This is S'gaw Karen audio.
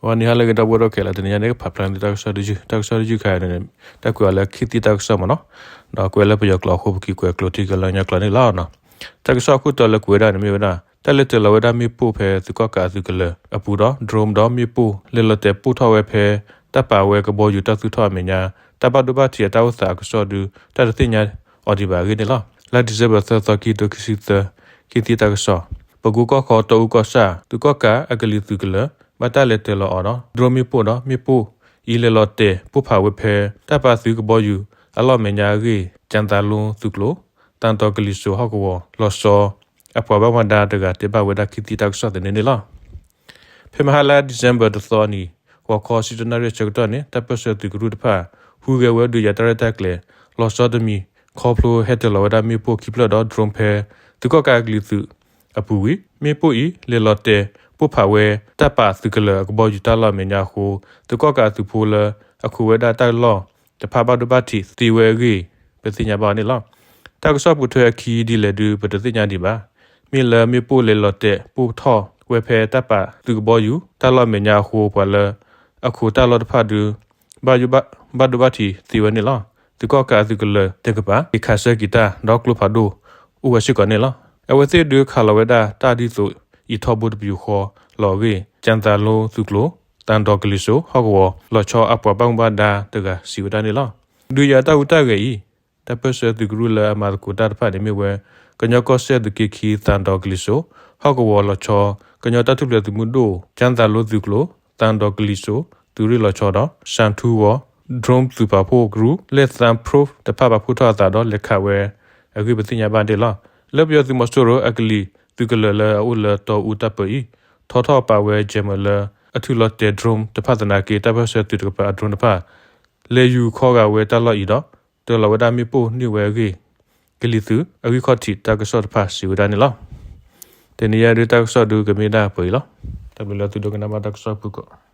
ဂီၤနံၤဟါလၢအဂ့ၤ ဒီပုၢ်ဝဲၢ်ခဲလၢာ်, တနံၤညါန့ၣ် ကဖးဖျါန့ၢ်သုတၢ်ကစီၣ်တယုၢ်, တၢ်ကစီၣ်တယုၢ်ခါန့ၣ် တၢ်ကွဲးအီၤလၢ ခေတ်သစ် တၢ်ကစီၣ်မ့ၢ်နီၤ, ဒီးကွဲးလၢပယီၤကျိာ်အဃိ ပက့ၤကွဲးကျိာ်ထံက့ၤလၢကညီကျိာ်န့ၣ်လီၤ. တၢ်ကစီၣ်အခိၣ်တီလၢကွဲးဝဲဒၣ်န့ၣ်မ့ၢ်ဝဲဒၣ် တၢ်လဲၤတၢၤလီၤဝဲဒၣ်မ့ၣ်ပိၢ်ဖဲသုးကီၣ်ကးအသုးကလၢၤအပူၤဒီး drone ဒီးမ့ၣ်ပိၢ် လဲၤလီၤတဲာ်ပိၢ်ထီၣ်ဝဲဖဲ တၢ်ပာ်ဝဲကဘီယူၤတၢ်သူၣ်ထီၣ်အမဲာ်ညါ တၢ်ဘၣ်ဒိဘၣ်ထံးအတၢ်အိၣ်သးအကစီၣ်ဒု တၢ်တသ့ၣ်ညါအီၤဒံးဘၣ်အဂ့ၢ်န့ၣ်လီၤ. လါ December သၢသီ ခံကထိခံဆံသၢ, ခေတ်သစ် တၢ်ကစီၣ်, ပကူကီၢ်ခီတီအူကီၢ်ဆၣ် သုးကီၣ်ကးအကလံၤသုးကလၢၤ ဘၣ်တၢ်လဲၤတၢၤလီၤအီၤဒီး drone မ့ၣ်ပိၢ်ဒီး မ့ၣ်ပိၢ်အံၤလဲၤလီၤတဲာ်ပိၢ်ဖးဝဲဖဲ တၢ်ပာ်သုးကဘီယူၤအလီၢ်မဲာ်ညါအဂ့ၢ် ကၠၣ်သးလိသုးကျိၤ သၣ်တီၤကလံၤစိးဟီၣ်ကဝီၤလီၤဆီ အပှၤဘၣ်မူဘၣ်ဒါတဂၤတဲဘၣ်ဝဲဒၣ် ခေတ်သစ် တၢ်ကစီၣ်သန့န့ၣ်လီၤ. ဖဲမဟါလါ December တသီအနံၤ ဂီၤခီဆံတၢနၣ်ရံၣ်အဆၢကတီၢ်န့ၣ် တၢ်ပၢၢ်ဆၢသုးကရူၢ်တဖၣ် ဟူးဂဲၤဝဲဒုးယၤတၢ်ရဲၣ်တၢ်ကျဲၤ လီၤဆီတမံၤ ခီဖျိဟဲတၢၤလီၤဝဲဒၣ်မ့ၣ်ပိၢ်ခံဖျၢၣ်ဒီး drone ဖဲ သုးကီၣ်ကးအကလံၤသုးအပူၤဝံၤ မ့ၣ်ပိၢ်အံၤလဲၤလီၤတဲာ်ပိၢ်ဖးဝဲ တၢ်ပာ်သုးကလၢၤအကဘီယူၤတၢ်လီၢ်မဲာ်ညါအဃိ သုးကီၣ်ကးအသုးဖိလၢ အခိးဝဲဒၣ်တၢ်လီၢ်တဖၣ်ဘၣ်ဒိဘၣ်ထံးသ့ဝဲအဂ့ၢ် ပသ့ၣ်ညါဘၣ်အီၤန့ၣ်လီၤ. တၢ်ကစီၣ်ပူၤထွဲအခံဒ်လဲၣ်ဒု ပတသ့ၣ်ညါဒံးဘၣ်. မ့ၢ်လၢမ့ၣ်ပိၢ်လဲၤလီၤတဲာ်ပိၢ်ထီၣ်ဝဲဖဲတၢ်ပာ်သုးကဘီယူၤတၢ်လီၢ်မဲာ်ညါအဃိ ပှၤလၢအခိးတၢ်လီၢ်တဖၣ်ဒု ဘၣ်ဒိဘၣ်ထံးသ့ဝဲန့ၣ်လီၤ. သုးကီၣ်ကးအသုးကလၢၤတကပၤ က့ၤခးဆၢက့ၤတၢ်ဒီးကျိဖးဒိၣ်အိၣ်ဝဲစ့ၢ်ကီးန့ၣ်လီၤ. အဝဲသ့ၣ်ဒုခးလီၤဝဲဒၣ်တၢ်ဒ်သိးအံးထီဘိတပယူာ်ဃီလီၤအဂ့ၢ် ကၠၣ်သးလိသုးကျိၤ သၣ်တီၤကလံၤစိးဟီၣ်ကဝီၤလီၤဆီအပှၤဘၣ်မူဘၣ်ဒါတဂၤစံးဝဲဒၣ်န့ၣ်လီၤ. ဒုးယၤတၢ်ဟူးတၢ်ဂဲၤအံၤ တၢ်ပၢၢ်ဆၢသုးကရူၢ်လၢအမၤသကိးတၢ်တဖၣ်န့ၣ်မ့ၢ်ဝဲ ကညီကီၢ်စဲၣ်သုးက့ခံ သၣ်တီၤကလံၤစိးဟီၣ်ကဝီၤလီၤဆီ ကညီတၢ်ထူၣ်ဖျဲးသုးမုၢ်ဒိၣ် ကၠၣ်သးလိသုးကျိၤ သၣ်တီၤကလံၤစိးသုးရ့ၣ်လီၤဆီဒီး စၣ်ထူဂီၤ drone သုးပာ်ဖှိၣ်ကရူၢ် လၢ Thunderbolt တဖၣ်ပာ်ဖှိၣ်ထီၣ်အသးဒီးလဲၤခးဝဲအဂ့ၢ်ပသ့ၣ်ညါဘၣ်န့ၣ်လီၤ. လၢပယီၤသုးမီၤစိရိၤအကလံၤသုးကလၢၤလၢအအိၣ်လၢတီအူတၢ်ပၢအံၤ ထီထီၣ်ပာ်ဝဲ jammer လၢအထုးလီၤတဲာ် drone တဖၣ်သနာ်က့ တၢ်ပၢၢ်ဆၢသုးတကပၤအ drone တဖၣ် လဲၤယူၤခီဂာ်ဝဲတၢ်လီၢ်အံၤဒီး တၢၤလီၤဝဲဒၣ်မ့ၣ်ပိၢ်န့ၢ်ဝဲအဂ့ၢ် ကလံၤသုးအဂံၢ်ခီၣ်ထံးတၢ်ကစီၣ်တဖၣ်စံးဝဲဒၣ်န့ၣ်လီၤ. တနံၤအံၤဒုတၢ်ကစီၣ်ဒုကမ့ၢ်ဒၣ်ပှဲၤအံၤလီၤ. တၢ်ဘျုးလၢသုဒိကနၣ်ဘၣ်တၢ်ကစီၣ်ဖုၣ်ကိာ်